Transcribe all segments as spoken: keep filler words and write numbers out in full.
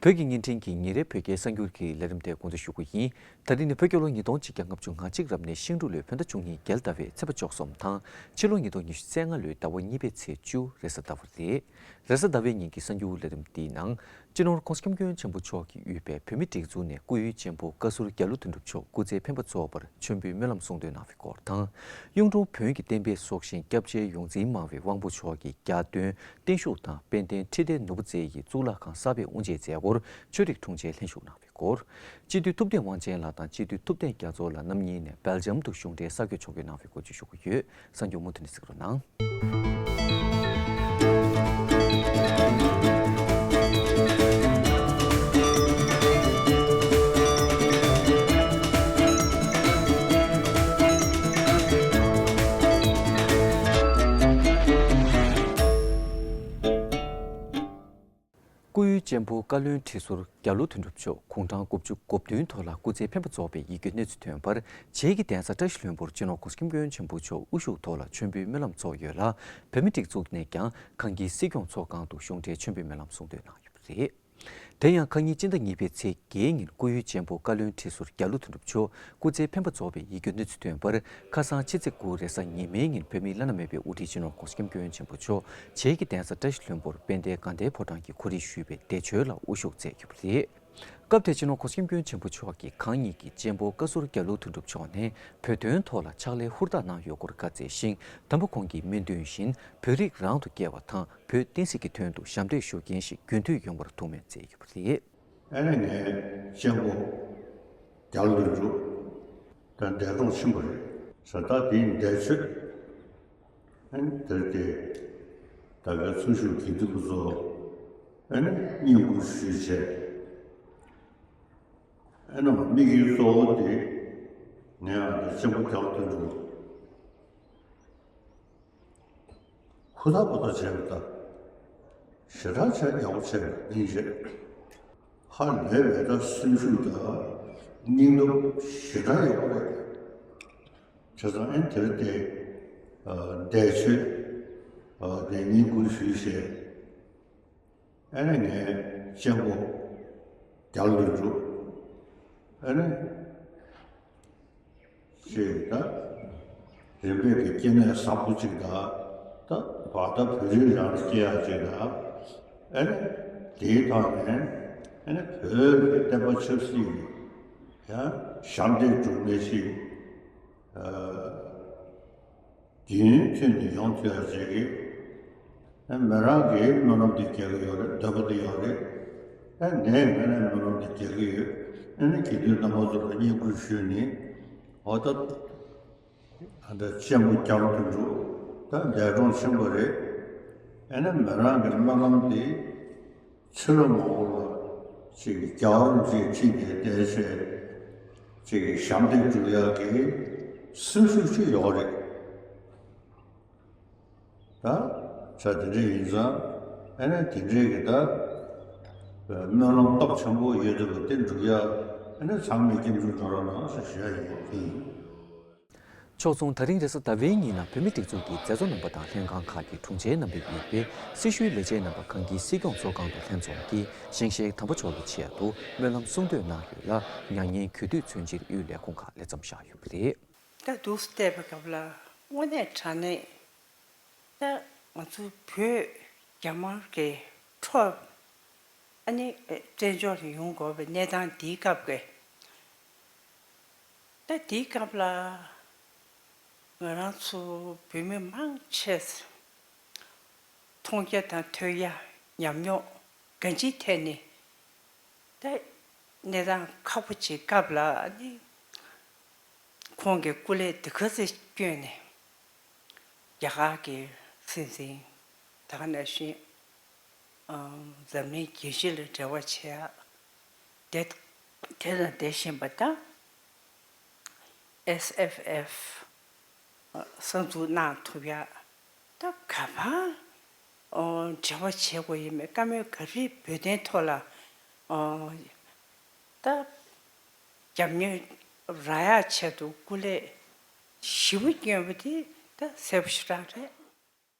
བོད་ཀྱི་བརྙན་འཕྲིན་གྱི་ཉིན་རེའི་བོད་སྐད་གསར་འགྱུར་གྱི་ལས་རིམ་དེ་འགོ་འཛུགས་ཞུ་གི་ཡིན། ད་རིང་ནི་བོད་རྒྱལ་ལོ་ཉིས་སྟོང་ཆིག་བརྒྱ་ལྔ་བཅུ་ང་གཅིག་རབ་གནས་ཤིང་འབྲུག་ལོའི་བོད་ཟླ་བཅུ་གཉིས་རྒྱལ་ཟླ་བའི་ཚེས་པ་བཅུ་གསུམ་དང་། ཕྱི་ལོ་ཉིས་སྟོང་ཉི་ཤུ་རྩ་ལྔ་ལོའི་ཟླ་བ་གཉིས་པའི་ཚེས་བཅུ་རེས་གཟའ་ཟླ་བ་རེད། རེས་གཟའ་ཟླ་བའི་ཉིན་གྱི་གསར་འགྱུར་ལས་རིམ་འདིའི་ནང་། སྤྱི་ནོར་༸གོང་ས་༸སྐྱབས་མགོན་ཆེན་པོ་མཆོག་གིས་དབུས་པའི་བོད་མིའི་སྒྲིག་འཛུགས་ནས་སྐུའི་གཅེན་པོ་བཀའ་ཟུར་རྒྱ་ལོ་དོན་གྲུབ་མཆོག་སྐུ་ཚེ་འཕེན་པ་རྫོགས་པར་མཆོད་འབུལ་སྨོན་ལམ་གསུང་འདོན་གནང་བའི་སྐོར་དང་། གཡུང་དྲུང་བོན་གྱི་བསྟན་པའི་སྲོག་ཤིང་སྐྱབས་རྗེ་ཡོངས་འཛིན་སྨྲ་བའི་དབང་པོ་མཆོག་གི་རྒྱ་སྟོན་བརྟན་བཞུགས་དང་དཔལ་ལྡན་ཁྲི་ལྡེ་ནོར་བུ་རྩེ་ཡི་གཙུག་ལག་ཁང་གསར་པའི་དབུ་འབྱེད་མཛད་སྒོར་ཆོས་རིག་དྲུང་ཆེ་ལྷན་ཞུགས་གནང་བའི་སྐོར། སྤྱི་འཐུས་ཐུབ་བསྟན་དབང་ཆེན་ལགས་དང་སྤྱི་འཐུས་ཐུབ་བསྟན་རྒྱ་མཚོ་ལགས་རྣམ་གཉིས་ནས་སྦེལ་ཇམ་དུ་གཞུང་འབྲེལ་གསར་འགོད་ཕྱོགས་སྒྲིག་གནང་བའི་སྐོར་བཅས་ཞུ་གི་ཡོད། གསར་འགྱུར་མུ་མཐུད་ནས་གཟིགས་རོགས་གནང་། སྐུའི་གཅེན་པོ་བཀའ་བློན་ཁྲི་ཟུར་རྒྱ་ལོ་དོན་གྲུབ་མཆོག་དགུང་གྲངས་དགུ་བཅུ་གོ་བདུན་ཐོག་ལ་སྐུ་ཚེ་འཕེན་པ་རྫོགས་པའི་ཡིད་སྐྱོའི་གནས་ཚུལ་ཐོན་པར། བྱེས་ཀྱི་གདན་ས་བཀྲ་ཤིས་ལྷུན་པོར་སྤྱི་ནོར་༸གོང་ས་༸སྐྱབས་མགོན་ཆེན་པོ་མཆོག་དབུ་བཞུགས་ཐོག་ལ་མཆོད་འབུལ་སྨོན་ལམ་ཚོགས་ཡོད་ལ། བོད་མིའི་སྒྲིག་འཛུགས་ནས་ཀྱང་གངས་སྐྱིད་སྲིད་སྐྱོང་ཚོགས་ཁང་དུ་གཞུང་འབྲེལ་མཆོད་འབུལ་སྨོན་ལམ་གསུང་འདོན་གནང་ཡོད་པ་རེད། དེ་ཡང་ཁ་ཉིན་སྤྱི་ཟླ་གཉིས་པའི་ཚེས་བརྒྱད་ཉིན་སྐུའི་གཅེན་པོ་བཀའ་བློན་ཁྲི་ཟུར་རྒྱ་ལོ་དོན་གྲུབ་མཆོག་སྐུ་ཚེ་འཕེན་པ་རྫོགས་པའི་ཡིད་སྐྱོའི་གནས་ཚུལ་ཐོན་པར། ཁ་སང་ཕྱི་ཚེས་དགུ་རེས་གཟའ་ཉི་མའི་ཉིན་བོད་མིའི་བླ་ན་མེད་པའི་དབུ་ཁྲིད་སྤྱི་ནོར་༸གོང་ས་༸སྐྱབས་མགོན་ཆེན་པོ་མཆོག་བྱེས་ཀྱི་གདན་ས་བཀྲ་ཤིས་ལྷུན་པོར་དཔལ་ལྡན་དགའ་ལྡན་ཕོ་བྲང་གི་ཁོར་ཡུག་ཞུས་པའི་བདེ་མཆོད་ལ་དབུ་བཞུགས་མཛད་ཡོད་པ་རེད། སྐབས་དེར་སྤྱི་ནོར་༸གོང་ས་༸སྐྱབས་མགོན་ཆེན་པོ་མཆོག་གིས་གང་ཉིད་ཀྱི་གཅེན་པོ་བཀའ་ཟུར་རྒྱ་ལོ་དོན་གྲུབ་མཆོག་ནས་བོད་དོན་ཐོག་ལ་ཕྱག་ལས་ཧུར་ཐག་གནང་ཡོད་སྐོར་བཀའ་སྩལ་ཞིང་། དམ་པ་ཁོང་གི་སྨོན་འདུན་བཞིན་བོད་རིགས་རང་དུ་སྐྱེ་བ་དང་། བོད་བསྟན་སྲིད་ཀྱི་དོན་དུ་ཞབས་འདེགས་ཞུ་མཁན་ཞིག་རྒྱུན་མཐུད་ཡོང་བར་ཐུགས་སྨོན་མཛད་ཡོད་པ་རེད། ཨ་ནི་ངའི་གཅེན་པོ་རྒྱ་ལོ་དོན་གྲུབ་དང་འདས་གྲོངས་ཕྱིན་པ་རེད། ས་ཐག་དེའི་འདས་མཆོད། ཨ་ནི་དེར་དེ་ད་གའི་ཚུར་ཞུགས་དགེ་འདུན་པ་ཚོ་ཨ་ནི་བསྙེན་བཀུར་ཞུས་བྱས། ཨ་ནི་དམིགས་ཡུལ་གཙོ་བོ་དེ་ངའི་ཨ་ནི་གཅེན་པོ་རྒྱ་ལོ་དོན་གྲུབ། ཧུར་ཐག་པོ་ཐག་བྱས་པ་དང་། ཞེ་དྲག་བྱས་ཡག་པོ་བྱས་པ་ཡིན་ཞེས། ཧ་ལས་པའི་ད་སེམས་ཤུགས་དང་སྙིང་སྟོབས་ཞེ་དྲག་ཡག་པོ་རེད། བྱས་ཙང་ཨེ་དེར་དེ་འདས་མཆོད་དེ་བསྙེན་བཀུར་ཞུས་བྱས། ཨ་ནི་ངའི་གཅེན་པོ་རྒྱ་ལོ་དོན་གྲུབ། ཨ་ནི་ཅེས་ད་རིམ་པས་ཀྱི་སྐྱེ་གནས་བཟང་པོ་ཅིག་དང་། ད་བར་ད་བོད་རིགས་རང་སྐྱེ་ཡག་ཅིག་དང་། ཨ་ནི་དེའི་ཐོག་ནས་ཨ་ནི་བོད་ཀྱི་བསྟན་པ་ཆབ་སྲིད་ཀྱི་ཡང་ཞབས་འདེགས་སྒྲུབ་མཁན་ཅིག་རྒྱུན་མཐུད་ནས་ཡོང་ཐུབ་ཡག་ཅིག་གི། ཨ་མི་རང་གིས་སྨོན་ལམ་དེ་རྒྱག་གི་ཡོད་རེད། འདོད་པ་དེ་ཡོད་རེད། ཨ་ནས་ངས་ནས་སྨོན་ལམ་དེ་རྒྱག་གི་ཡོད། ཨ་ནི་དགེ་འདུན་རྣམ་པ་ཚོ་ལ་བསྙེན་བཀུར་ཞུས་ནས། འོ་ད་ད་ལྟ་གཅེན་པོ་རྒྱ་ལོ་དོན་གྲུབ་ད་འདས་གྲོངས་ཕྱིན་པ་རེད། ཨ་ནི་མི་རང་གི་སྨོན་ལམ་དེ་ཕྱི་ལོ་མང་པོ་ལ་ཅིག་རྒྱལ་བ་རིན་པོ་ཆེ་ཁྲི་འདིར་བསྡད་བྱས་ཅིག་ཞབས་འདེགས་སྒྲུབ་ཡག་གི་སེམས་ཤུགས་ཅིག་ཡོད་རེད། ད་ཆ་དེ་འདྲ་ཡིན་ཙང་ཨ་ནི་དེ་འདྲའི་གི་ད་སྨོན་ལམ་སྟོབས་ཆེན་པོ་ཡོད་འདུག་པ་དེ་འགྲུབ་ཡག་ཨ་ནི་ཚང་མས་སྐྱབས་འཇུག་འགྲོ་རོགས་གནང་ཞེས་ཞུ་ཡག་ཡིན། ཕྱོགས་མཚུངས། ད་རིང་རེས་གཟའ་ཟླ་བའི་ཉིན་ལ་བོད་མིའི་སྒྲིག་འཛུགས་ཀྱི་མཛད་གཙོ་རྣམ་པ་དང་ལྷན་ཁང་ཁག་གི་དྲུང་ཆེ་རྣམ་པའི་དབུས་པའི་སྲི་ཞུའི་ལས་བྱེད་རྣམ་པ་གངས་སྐྱིད་སྲིད་སྐྱོང་ཚོགས་ཁང་དུ་ལྷན་འཛོམས་ཀྱིས་ཞིང་གཤེགས་དམ་པ་མཆོག་གི་ཆེད་དུ་སྨོན་ལམ་གསུང་འདོན་གནང་ཡོད་ལ། མྱ་ངན་གུས་འདུད་མཚོན་ཕྱིར་དབུས་ལས་ཁུངས་ཁག་ལ་འཛོམས་བཞག་ཡོད་པ་རེད། ད་འདུག་སེ་བལྟས་པའི་སྐབས་ལ་དངོས་གནས་དྲང་གནས་ད་ང་ཚོ་བོད་རྒྱ་དམར་གྱི་འཕྲོག་ཨ་ནི་བཙན་བྱོལ་དུ་ཡོང་དགོས་པའི་གནས་སྟངས་འདིའི་སྐབས་ཀྱི། ད་དེའི་སྐབས་ལ་ང་རང་ཚོ་བོད་མི་མང་ཆེས་མཐོང་རྒྱ་དང་ཐོས་རྒྱ་ཉམས་མྱོང་གང་ཅིའི་ཐད་ནས་ད་གནས་སྟངས་ཁག་པོ་ཅིག་སྐབས་ལ་ནི་ཁོང་གི་སྐུ་ལས་དེ་ག་ཚོད་བསྐྱོན་ནས་རྒྱ་གར་གྱི་སྲིད་འཛིན་ད་ག་ནང་བཞིན་འཛམ་གླིང་རྒྱལ་སྤྱི་ལ་འབྲེལ་བ་བྱེད་ཡ་དེ་དེ་དང་དེ་བཞིན་པ་དང་། ཨེས་ཨེཕ་ཨེཕ་གསར་འཛུགས་གནང་ཐུབ་ཡ་ད་ག་པར་འབྲེལ་བ་བྱེད་དགོས་ཡིན་མེད། བཀའ་མོལ་ག་རེ་བོད་དོན་ཐོག་ལ་ད་རྒྱབ་གཉེར་རག་ཡ་ཆེད་དུ་སྐུ་ལས་ཞེ་པོ་བསྐྱོན་པ་དེ་ད་གསལ་པོ་ཞེ་དྲག་རེད།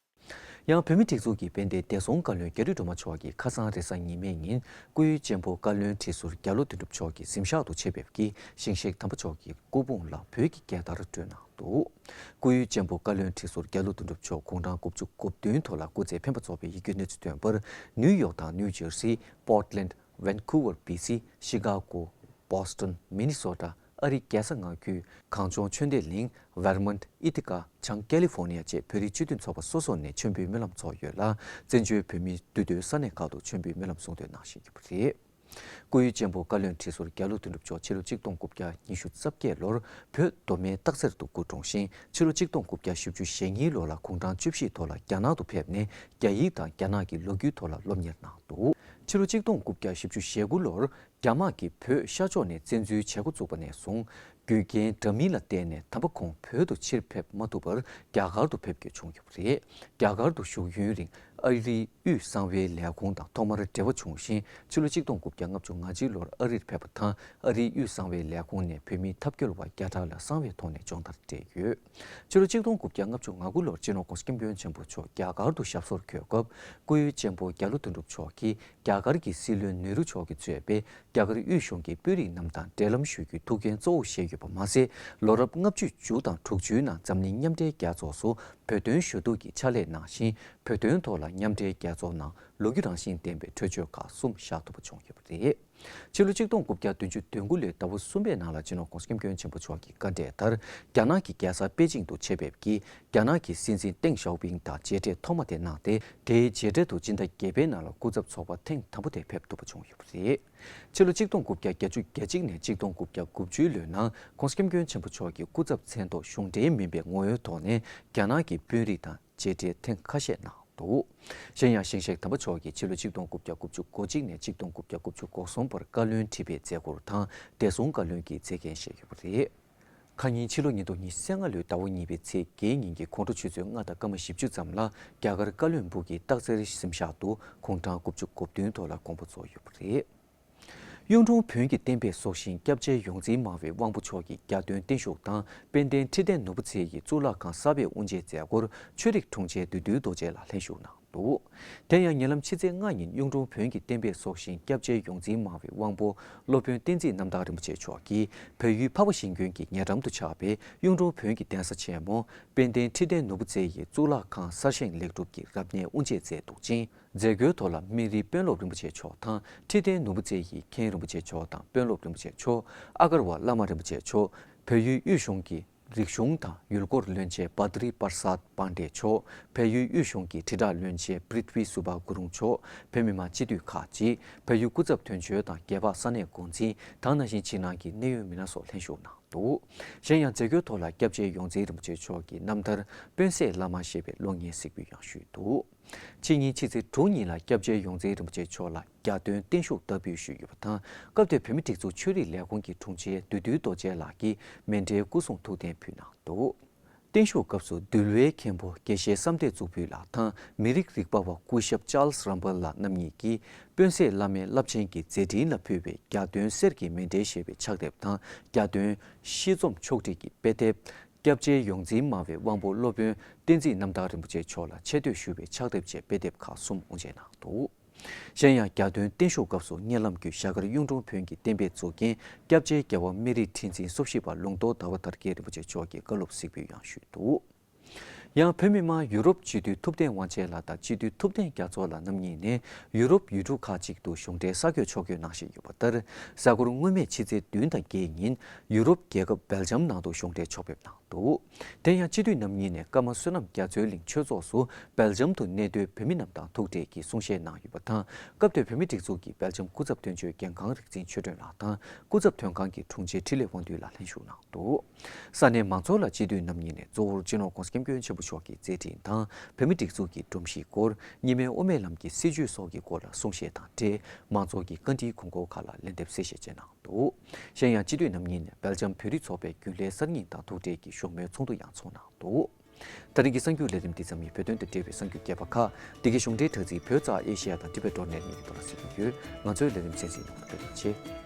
ཡང་བོད་མིའི་སྒྲིག་འཛུགས་ཀྱི་དཔལ་ལྡན་བདེ་སྲུང་བཀའ་བློན་རྒྱ་རི་སྒྲོལ་མ་མཆོག་གིས་ཁ་སང་རེས་གཟའ་ཉི་མའི་ཉིན་སྐུའི་གཅེན་པོ་བཀའ་བློན་ཁྲི་ཟུར་རྒྱ་ལོ་དོན་གྲུབ་མཆོག་གི་གཟིམ་ཤག་ཏུ་ཆེད་ཕེབས་ཀྱིས་ཞིང་གཤེགས་དམ་པ་མཆོག་གི་སྐུ་ཕུང་ལ་བོད་ཀྱི་རྒྱལ་དར་སྤྲོད་གནང་འདུག། སྐུའི་གཅེན་པོ་བཀའ་བློན་ཁྲི་ཟུར་རྒྱ་ལོ་དོན་གྲུབ་མཆོག་དགུང་གྲངས་དགུ་བཅུ་གོ་བདུན་ཐོག་ལ་སྐུ་ཚེ་འཕེན་པ་རྫོགས་པའི་ཡིད་སྐྱོའི་གནས་ཚུལ་ཐོན་པར། ནིའུ་ཡོག་དང་ནིའུ་ཇར་སི། པོར་ཏི་ལན། ཝན་ཀུ་ཝར་བི་སི། ཤི་ཀ་གོ། བྷོ་སི་ཊོན། མི་ནི་སོ་ཊ། ཨ་རིའི་རྒྱལ་ས་མངའ་ཁུལ། གངས་ལྗོངས་ཆོས་ལྡན་གླིང་། ཝེར་མོན་ཊི། ཨི་ཐི་ཀ། བྱང་ཀེ་ལི་ཧྥོར་ནི་ཡ་བཅས་བོད་རིགས་སྤྱི་མཐུན་ཚོགས་པ་སོ་སོ་ནས་མཆོད་འབུལ་སྨོན་ལམ་ཚོགས་ཡོད་ལ། བཙན་བྱོལ་བོད་མིའི་འདུས་སྡོད་ས་གནས་ཁག་ཏུ་མཆོད་འབུལ་སྨོན་ལམ་གསུང་འདོན་གནང་བཞིན་ཡོད་པ་རེད། སྐུའི་གཅེན་པོ་བཀའ་བློན་ཁྲི་ཟུར་རྒྱ་ལོ་དོན་གྲུབ་མཆོག་ཕྱི་ལོ་གཅིག་སྟོང་དགུ་བརྒྱ་ཉི་ཤུ་རྩ་བརྒྱད་ལོར་བོད་མདོ་སྨད་སྟག་འཚེར་དུ་སྐུ་འཁྲུངས་ཤིང་། ཕྱི་ལོ་གཅིག་སྟོང་དགུ་བརྒྱ་བཞི་བཅུ་ཞེ་གཉིས་ལོ་ལ་དགུང་གྲངས་བཅུ་བཞི་ཐོག་ལ་རྒྱ་ནག་ཏུ་ཕེབས་ནས་རྒྱ་ཡིག་དང་རྒྱ་ནག་གི་ལོ་རྒྱུས་ཐོག་ལ་སློབ་གཉེར་གནང་འདུག། ཕྱི་ལོ་གཅིག་སྟོང་དགུ་བརྒྱ་བཞི་བཅུ་ཞེ་དགུ་ལོར་རྒྱ་དམག་གིས་བོད་ཤར་ཕྱོགས་ནས་བཙན་འཛུལ་བྱེད་འགོ་བཙུགས་པ་ནས་བཟུང་། རྒྱུ་རྐྱེན་འདྲ་མིན་ལ་བརྟེན་ནས་དམ་པ་ཁོང་བོད་དུ་ཕྱིར་ཕེབས་མ་ཐུབ་པར་རྒྱ་གར་དུ་ཕེབས་དགོས་བྱུང་ཡོད་པ་རེད། རྒྱ་གར་དུ་བཞུགས་ཡུན་རིང་ཨ་རིའི་དབུས་གསང་བའི་ལས་ཁུངས་དང་ཐོག་མར་འབྲེལ་བ་བྱུང་ཞིང་། ཕྱི་ལོ་གཅིག་སྟོང་དགུ་བརྒྱ་ལྔ་བཅུ་ང་གཅིག་ལོར་ཨ་རིར་ཕེབས་པ་དང་། ཨ་རིའི་དབུས་གསང་བའི་ལས་ཁུངས་ནས་བོད་མིའི་ཐབས་སྐྱོ་བ་བརྒྱ་ཕྲག་ལ་གསང་བའི་ཐོག་ནས་སྦྱོང་བརྡར་སྤྲད་ཡོད། ཕྱི་ལོ་གཅིག་སྟོང་དགུ་བརྒྱ་ལྔ་བཅུ་ང་དགུ་ལོར་སྤྱི་ནོར་༧གོང་ས་༧སྐྱབས་མགོན་ཆེན་པོ་མཆོག་རྒྱ་གར་དུ་ཞབས་སོར་འཁོད་སྐབས། སྐུའི་གཅེན་པོ་རྒྱ་ལོ་དོན་གྲུབ་མཆོག་གིས་རྒྱ་གར་གྱི་སྲིད་བློན་ནེ་རུ་མཆོག་གིས་གཙོས་པའི་རྒྱ་གར་དབུས་གཞུང་གི་དཔོན་རིགས་རྣམས་དང་འབྲེལ་ལམ་ཞུ་རྒྱུའི་ཐུགས་འགན་གཙོ་བོ་བཞེས་ཡོད་པ་མ་ཟད། ལོ་རབས་ལྔ་བཅུ་མཇུག་དང་དྲུག་ཅུའི་ནང་འཛམ་གླིང་མཉམ་འབྲེལ་རྒྱལ་ཚོགས་སུ་བོད་དོན་ཞུ་གཏུག་གི་ཕྱག་ལས་གནང་ཞིང་། བོད་དོན་ཐོག་ལ་མཉམ་འབྲེལ་རྒྱལ་ཚོགས་ནང་ལོ་རྒྱུས་རང་བཞིན་ལྡན་པའི་གྲོས་ཆོད་ཁག་གསུམ་བཞག་ཐུབ་པ་བྱུང་ཡོད་པ་རེད། ཕྱི་ལོ་གཅིག་སྟོང་དགུ་བརྒྱ་བདུན་ཅུ་དོན་དགུ་ལོའི་ཟླ་བ་གསུམ་པའི་ནང་ལ་སྤྱི་ནོར་༧གོང་ས་༧སྐྱབས་མགོན་ཆེན་པོ་མཆོག་གི་བཀའ་འབྲེལ་ལྟར། རྒྱ་ནག་གི་རྒྱལ་ས་པེ་ཅིང་དུ་ཆེད་ཕེབས་ཀྱིས། རྒྱ་ནག་གི་སྲིད་འཛིན་ཏེང་ཞའོ་ཕིང་དང་མཇལ་འཕྲད་ཐོག་མ་དེ་གནང་སྟེ། དེའི་མཇལ་འཕྲད་དུ་སྤྱི་ཟླ་བརྒྱད་པའི་ནང་ལ་སྐུ་ཚབ་ཚོགས་པ་ཐེངས་དང་པོ་དེ་ཕེབས་ཐུབ་པ་བྱུང་ཡོད་པ་རེད། ཕྱི་ལོ་གཅིག་སྟོང་དགུ་བརྒྱ་བརྒྱད་ཅུ་གྱ་གཅིག་ནས་གཅིག་སྟོང་དགུ་བརྒྱ་དགུ་བཅུའི་ལོའི་ནང་༧གོང་ས་༧སྐྱབས་མགོན་ཆེན་པོ་མཆོག་གིས་སྐུ་ཚབ་མཚན་ཐོག་གཞུང་འབྲེལ་མིན་པའི་ངོ་བོའི་ཐོག་ནས་རྒྱ་ནག་གི་དཔོན་རིགས་དང་མཇལ་འཕྲད་ཐེངས་ཁ་ཤས་གནང་འདུག། གཞན་ཡང་ཞིང་གཤེགས་དམ་པ་མཆོག་གིས་ཕྱི་ལོ་གཅིག་སྟོང་དགུ་བརྒྱ་དགུ་བཅུ་གོ་གཅིག་ནས་གཅིག་སྟོང་དགུ་བརྒྱ་དགུ་བཅུ་གོ་གསུམ་བར་བཀའ་བློན་ཁྲི་པའི་མཛད་ཁུར་དང་བདེ་སྲུང་བཀའ་བློན་གྱི་མཛད་འགན་བཞེས་ཡོད་པ་རེད། ཁ་ཉིན་ཕྱི་ལོ་ཉིས་སྟོང་ཉི་ཤུ་རྩ་ལྔ་ལོའི་ཟླ་བ་གཉིས་པའི་ཚེས་བརྒྱད་ཉིན་གྱི་ཁོང་ཁྲོ་ཆུ་ཚོད་ལྔ་དང་སྐར་མ་བཞི་བཅུ་ཙམ་ལ་རྒྱ་གར་བཀའ་བློན་སྦུག་གི་སྟག་འཚེར་གཟིམ་ཤག་ཏུ་དགུང་གྲངས་དགུ་བཅུ་གོ་བདུན་ཐོག་ལ་དགོངས་པ་རྫོགས་ཡོད་པ་རེད། གཡུང་དྲུང་བོན་གྱི་བསྟན་པའི་སྲོག་ཤིང་སྐྱབས་རྗེ་ཡོངས་འཛིན་སྨྲ་བའི་དབང་པོ་མཆོག་གིས་རྒྱ་སྟོན་བརྟན་བཞུགས་དང་དཔལ་ལྡན་ཁྲི་བརྟན་ནོར་བུ་རྩེ་ཡི་གཙུག་ལག་ཁང་གསར་པའི་དབུ་འབྱེད་མཛད་སྒོར་ཆོས་རིག་དྲུང་ཆེ་བདུད་འདུལ་རྡོ་རྗེ་ལགས་ལྷན་ཞུགས་གནང་འདུག། དེ་ཡང་ཉེ་ལམ་ཕྱི་ཚེས་ལྔ་ཉིན་གཡུང་དྲུང་བོན་གྱི་བསྟན་པའི་སྲོག་ཤིང་སྐྱབས་རྗེ་ཡོངས་འཛིན་སྨྲ་བའི་དབང་པོ་སློབ་དཔོན་བསྟན་འཛིན་རྣམ་དག་རིན་པོ་ཆེ་མཆོག་གིས་བལ་ཡུལ་འཕགས་པ་ཤིང་ཀུན་གྱི་ཉེ་འགྲམ་དུ་ཆགས་པའི་གཡུང་དྲུང་བོན་གྱི་གདན་ས་ཆེན་མོ་དཔལ་ལྡན་ཁྲི་བརྟན་ནོར་བུ་རྩེ་ཡི་གཙུག་ལག་ཁང་གསར་བཞེངས་ལེགས་གྲུབ་ཀྱི་རབ་གནས་དབུ་འབྱེད་མཛད་འདུག་ཅིང་། མཛད་སྒོའི་ཐོག་ལ་སྨན་རིའི་དཔོན་སློབ་རིན་པོ་ཆེ་མཆོག་དང་ཁྲི་བརྟན་ནོར་བུ་རྩེ་ཡི་མཁན་རིན་པོ་ཆེ་མཆོག་དང་དཔོན་སློབ་རིན་པོ་ཆེ་མཆོག་ཨ་གར་བ་བླ་མ་རིན་པོ་ཆེ་མཆོག་བལ་ཡུལ་དབུས་གཞུང་གི་རིག་གཞུང་དང་ཡུལ་སྐོར་བློན་ཆེན་བ་ཏི་རི་པར་སཱད་པཱན་ཌེ་མཆོག་བལ་ཡུལ་དབུས་གཞུང་གི་དྲིལ་བསྒྲགས་བློན་ཆེན་པྲིཐ་ཝི་སུ་བྷ་གུ་རུང་མཆོག་བོད་མི་མང་སྤྱི་འཐུས་ཁག་ཅིག་བལ་ཡུལ་སྐུ་ཚབ་དོན་གཅོད་དང་རྒྱལ་འཕགས་ས་གནས་འགོ་འཛིན། དེ་ནང་བཞིན་ཕྱི་ནང་གི་གནད་ཡོད་མི་སྣ་སོགས་ལྷན་ཞུགས་གནང་འདུག། གཞན་ཡང་མཛད་སྒོའི་ཐོག་ལ་སྐྱབས་རྗེ་ཡོངས་འཛིན་རིན་པོ་ཆེ་མཆོག་གི་རྣམ་ཐར་དཔོན་གསས་བླ་མ་ཞེས་པའི་གློག་བརྙན་གཟིགས་འབུལ་ཡང་ཞུས་འདུག། ཕྱི་ཉིན་ཕྱི་ཚེས་དྲུག་ཉིན་ལ་སྐྱབས་རྗེ་ཡོངས་འཛིན་རིན་པོ་ཆེ་མཆོག་ལ་རྒྱ་སྟོན་བརྟན་བཞུགས་བསྟར་འབུལ་ཞུས་ཡོད་པ་དང་། སྐབས་དེར་བོད་མིའི་སྒྲིག་འཛུགས་ཆོས་རིག་ལས་ཁུངས་ཀྱི་དྲུང་ཆེ་བདུད་འདུལ་རྡོ་རྗེ་ལགས་ཀྱིས་མཎྜལ་སྐུ་གསུང་ཐུགས་རྟེན་ཕུལ་གནང་འདུག། བརྟན་བཞུགས་སྐབས་སུ་འདུལ་བའི་མཁན་པོ་དགེ་བཤེས་བསམ་གཏན་གཙུག་ཕུད་ལགས་དང་། མི་རིགས་རིག་པ་བ་སྐུ་ཞབས་ཅཱལ་སི་རམ་བལ་ལགས་རྣམ་གཉིས་ཀྱིས་དཔོན་གསས་བླ་མའི་རླབས་ཆེན་གྱི་མཛད་འཕྲིན་ལ་ཕུལ་བའི་རྒྱ་སྟོན་གསེར་གྱི་མཎྜལ་ཞེས་པའི་ཕྱག་དེབ་དང་། རྒྱ་སྟོན་ཤིས་ཚོམས་ཕྱོགས་སྒྲིག་གི་དཔེ་དེབ། སྐྱབས་རྗེ་ཡོངས་འཛིན་སྨྲ་བའི་དབང་པོ་སློབ་དཔོན་བསྟན་འཛིན་རྣམ་དག་རིན་པོ་ཆེ་མཆོག་ལ་ཆེ་བསྟོད་ཞུ་བའི་ཕྱག་དེབ་བཅས་དཔེ་དེབ་ཁག་གསུམ་དབུ་འབྱེད་གནང་འདུག། གཞན་ཡང་རྒྱ་སྟོན་བརྟན་བཞུགས་སྐབས་སུ་མཉན་ལམ་བརྒྱུད་ཤར་དཀར་གཡུང་དྲུང་བོན་གྱི་བསྟན་པའི་གཙུག་རྒྱན་སྐྱབས་རྗེ་རྒྱལ་བ་སྨན་རིའི་ཁྲི་འཛིན་སོ་བཞི་པ་ལུང་རྟོགས་ཟླ་བ་དར་རྒྱས་རིན་པོ་ཆེ་མཆོག་གིས་བཀའ་སློབ་གཟིགས་འབུལ་ཡང་ཞུས་འདུག། ཡང་བོད་མི་མང་ཡུ་རོབ་སྤྱི་འཐུས་ཐུབ་བསྟན་དབང་ཆེན་ལགས་དང་སྤྱི་འཐུས་ཐུབ་བསྟན་རྒྱ་མཚོ་ལགས་རྣམ་གཉིས་ནས་ཡུ་རོབ་ཡུལ་གྲུ་ཁག་ཅིག་ཏུ་གཞུང་འབྲེལ་གསར་འགོད་ཕྱོགས་བསྐྱོད་གནང་བཞིན་ཡོད་པ་ལྟར། གཟའ་འཁོར་སྔོན་མའི་ཕྱི་ཚེས་བདུན་དང་བརྒྱད་ཉིན་ཡུ་རོབ་རྒྱལ་ཁབ་སྦེལ་ཇམ་ནང་དུ་གཞུང་འབྲེལ་ཕྱོགས་ཕེབས་གནང་འདུག། དེ་ཡང་སྤྱི་འཐུས་རྣམ་གཉིས་ནས་ཀརྨ་བསོད་ནམས་རྒྱ་མཚོའི་གླིང་ཆོས་ཚོགས་སུ་སྦེལ་ཇམ་དུ་གནས་སྡོད་བོད་མི་རྣམས་དང་ཐུག་འཕྲད་ཀྱིས་གསུང་བཤད་གནང་ཡོད་པ་དང་། སྐབས་དེར་བོད་མིའི་སྒྲིག་འཛུགས་ཀྱི་སྦེལ་ཇམ་སྐུ་ཚབ་དོན་གཅོད་རྒན་ཁང་རིག་འཛིན་ཆོས་སྒྲོན་ལགས་དང་སྐུ་ཚབ་དོན་ཁང་གི་དྲུང་ཆེ་འཕྲིན་ལས་དབང་འདུས་ལགས་ལྷན་ཞུགས་གནང་འདུག། ས་གནས་མང་ཚོགས་ལ་སྤྱི་འཐུས་རྣམ་གཉིས་ནས་གཙོ་བོར་སྤྱི་ནོར་༧གོང་ས་༧སྐྱབས་མགོན་ཆེན་པོ་མཆོག་གི་མཛད་འཕྲིན་དང་བོད་མིའི་སྒྲིག་འཛུགས་ཀྱི་སྒྲོམ་གཞིའི་སྐོར། གཉིས་སྨན་དབུ་མའི་ལམ་གྱི་སྲིད་བྱུས་སོགས་ཀྱི་སྐོར་ལ་གསུང་བཤད་དང་འབྲེལ་མང་ཚོགས་ཀྱི་བཀའ་འདྲིའི་དགོངས་སྐོར་ཁག་ལ་ལན་འདེབས་གསལ་བཤད་བྱས་གནང་འདུག། གཞན་ཡང་སྤྱི་འཐུས་རྣམ་གཉིས་ནས་སྦེལ་ཇམ་བོད་རིགས་ཚོགས་པའི་རྒྱུན་ལས་གསར་རྙིང་དང་ཐུག་འཕྲད་ཀྱིས་བཞུགས་མོལ་ཚོགས་འདུ་ཡང་ཚོགས་གནང་འདུག། ད་རིང་གི་གསར་འགྱུར་ལས་རིམ་འདི་ཙམ་ཡིན། བོད་དོན་དང་འབྲེལ་བའི་གསར་འགྱུར་རྒྱས་པ་ཁག་འདི་གའི་གཞུང་འབྲེལ་དྲ་ཚིགས་བོད་རྩ་ཨེ་ཤེ་ཡ་དང་འདི་བའི་ཌོཊ་ནེཊ་གཉིས་ཀྱི་ཐོག་ལ་གཟིགས་རྒྱུ་ཡོད། ང་ཚོའི་ལས་རིམ་གསན་གཟིགས་གནང་བར་ཐུགས་རྗེ་ཆེ།